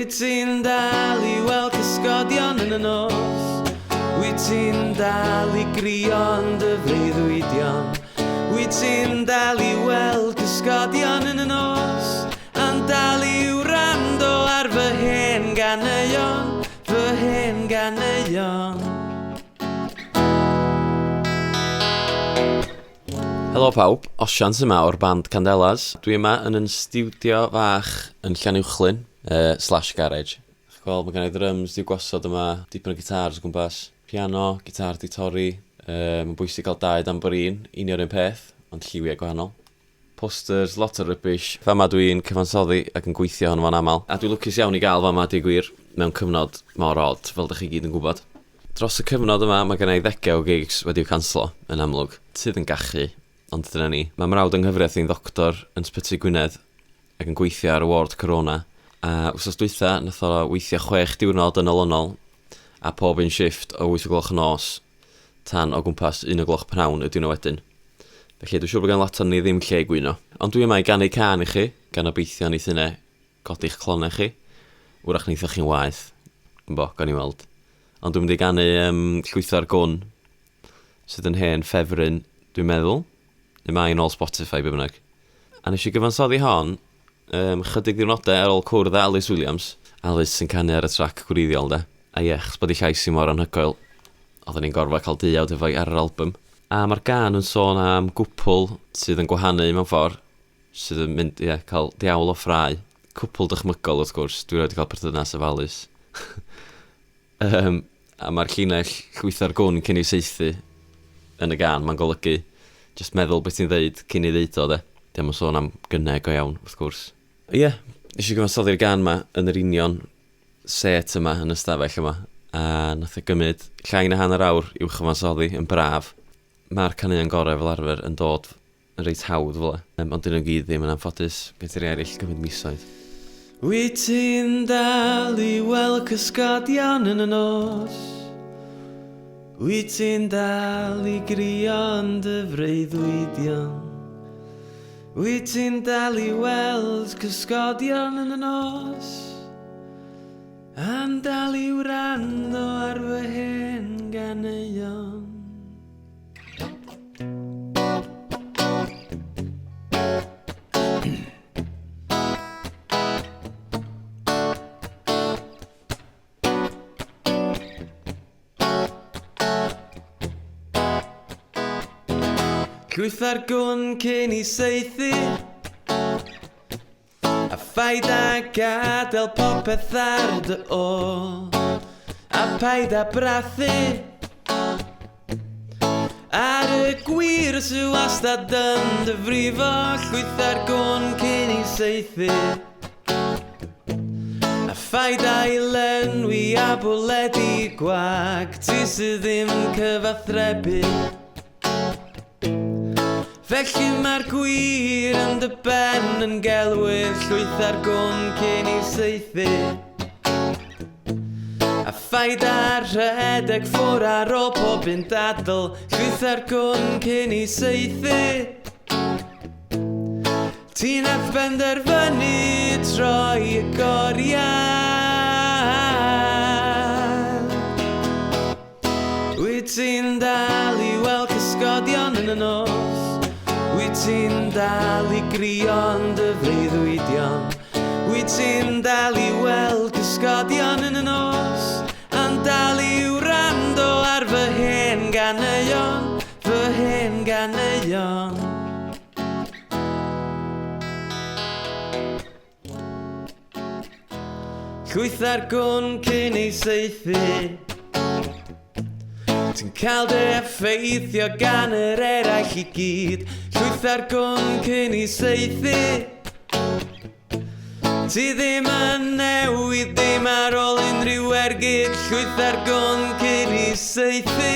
Wyt ti'n dal i weld cysgodion yn y nos? Wyt ti'n dal i grio yn dy freuddwydion? Wyt ti'n dal i weld cysgodion yn y nos? A'n dal i wrando ar fy hen ganeuon, fy hen ganeuon. Helo pawb, Osian sy 'ma o'r band Candelas. Dwi yma yn yn stiwdio fach yn Llanuwchllyn, uh, slash garage. Chi'n gweld, mae gen i drums 'di gwasod yma, dipyn o gitars o gwmpas, piano, gitar 'di torri. Uh, mae'n bwysig cael dau damborin, un o'r un peth, ond lliwiau gwahanol. Posters, lot o rubbish. Fama dwi'n cyfansoddi ac yn gweithio ohono fo'n aml. A dwi'n lwcus iawn i gael fama, deud gwir, mewn cyfnod mor od, fel dych chi gyd yn gwybod. Dros y cyfnod yma, mae gen i ddegau o gigs wedi'u canslo, yn amlwg. Sydd yn gachu, ond dyna ni. Mae mrawd yng nghyfraith i'n ddoctor yn Sbyty Gwynedd ac yn gweithio ar y ward corona. A wsos dwytha, nath o weithio 6 diwrnod yn olynol a pob un shifft o 8 o gloch y nos tan o gwmpas 1 o gloch pnawn y diwrnod wedyn. Felly dwi'n siŵr bod gan lot o'n ni ddim lle i gwyno. Ond dwi yma i ganu cân i chi, gan obeithio neith hynna Codi'ch clonau chi. Wrach neithoch chi'n waeth. Bo, gawn ni weld. Ond dwi'n mynd i ganu um, Llwytho'r Gwn, sydd yn hen ffefryn, dwi'n meddwl. Neu mae yn ôl Spotify, be bynnag. A nes i gyfansoddi hon um, chydig ddiwrnodau ar ôl cwrdd â Alice Williams. Alice sy'n canu ar y trac gwreiddiol, de. A ie, chos bod ei llais i mor anhygoel, oedden ni'n gorfod cael deuawd efo hi ar yr album. A mae'r gân yn sôn am gwpl sydd yn gwahanu mewn ffordd, sydd yn mynd, ie, cael diawl o ffrae. Cwpl dychmygol, wrth gwrs. Dwi rioed 'di cael perthynas efo Alys. um, a mae'r llinell llwytho'r gwn cyn ei saethu yn y gân. Mae'n golygu just meddwl beth ti'n ddeud cyn ei ddeud o, de. Dim yn sôn am gynnau go iawn, wrth gwrs. Ie, yeah, nes i gyfansoddi'r gân ma yn yr union set yma yn y stafell yma. A nath e gymryd llai na hanner awr i'w chyfansoddi yn braf. Mae'r caneuon gorau fel arfer yn dod yn reit hawdd fel 'a. Ond 'dyn nhw gyd ddim yn anffodus. Gen ti rei eraill gymryd misoedd. Wyt ti'n dal i weld cysgodion yn y nos? Wyt ti'n dal i grio yn dy freuddwydion? Wyt ti'n dal i weld cysgodion yn y nos? A'n dal i wrando ar fy hen ganeuon? Llwytha'r gwn cyn i saethu A phaid â gadael popeth ar dy ôl A paid â brathu Ar y gwir sy wastad yn dy frifo Llwytha'r gwn cyn i saethu A phaid â'i lenwi â bwledi gwag Ti sydd ddim yn cyfathrebu Felly mae'r gwir yn dy ben yn gelwydd Llwytha'r gwn cyn i saethu A phaid â rhedeg ffwr ar ôl pob un dadl Llwytha'r gwn cyn i saethu Ti nath benderfynu troi y goriad Wyt ti'n dal i weld cysgodion yn y nos? Wyt ti'n dal i grio yn dy freuddwydion? Wyt ti'n dal i weld cysgodion yn y nos? A'n dal i wrando ar fy hen ganeuon, fy hen ganeuon. Llwytha'r gwn cyn ei saethu Ti'n cael dy effeithio gan yr eraill i gyd Llwytha'r gwn cyn ei saethu Ti ddim yn newid dim ar ôl unrhyw ergyd Llwytha'r gwn cyn ei saethu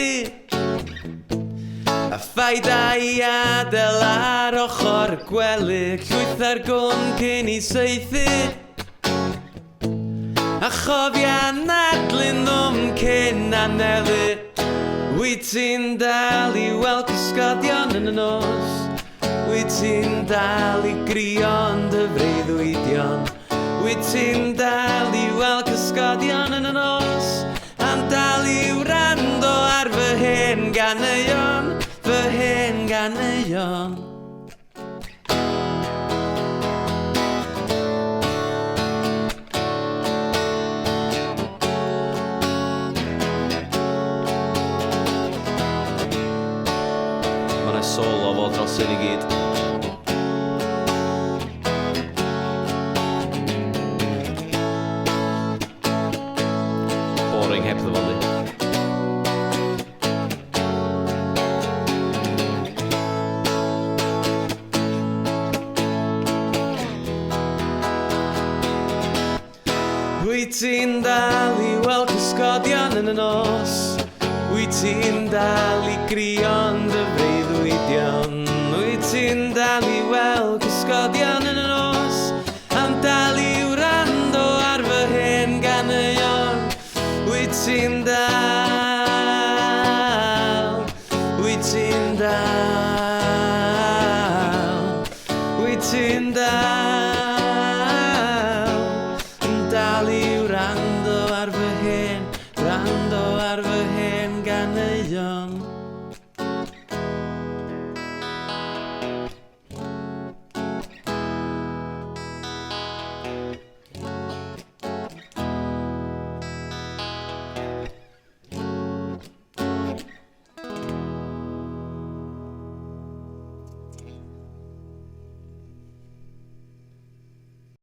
A phaid â'i adael ar ochr y gwely Llwytha'r gwn cyn ei saethu A chofia anadlu'n ddwfn cyn anelu Wyt ti'n dal i weld cysgodion yn y nos? Wyt ti'n dal i grio yn dy freuddwydion? Wyt ti'n dal i weld hyn i gyd. Boring heb fo, di. Wyt ti'n dal i weld cysgodion yn y nos? Wyt ti'n dal i grio'n dy freuddwydion? Wyt ti'n dal i weld cysgodion yn y nos? Am dal i wrando ar fy hen ganeuon? Wyt ti'n dal? Wyt ti'n dal? Wyt ti'n dal?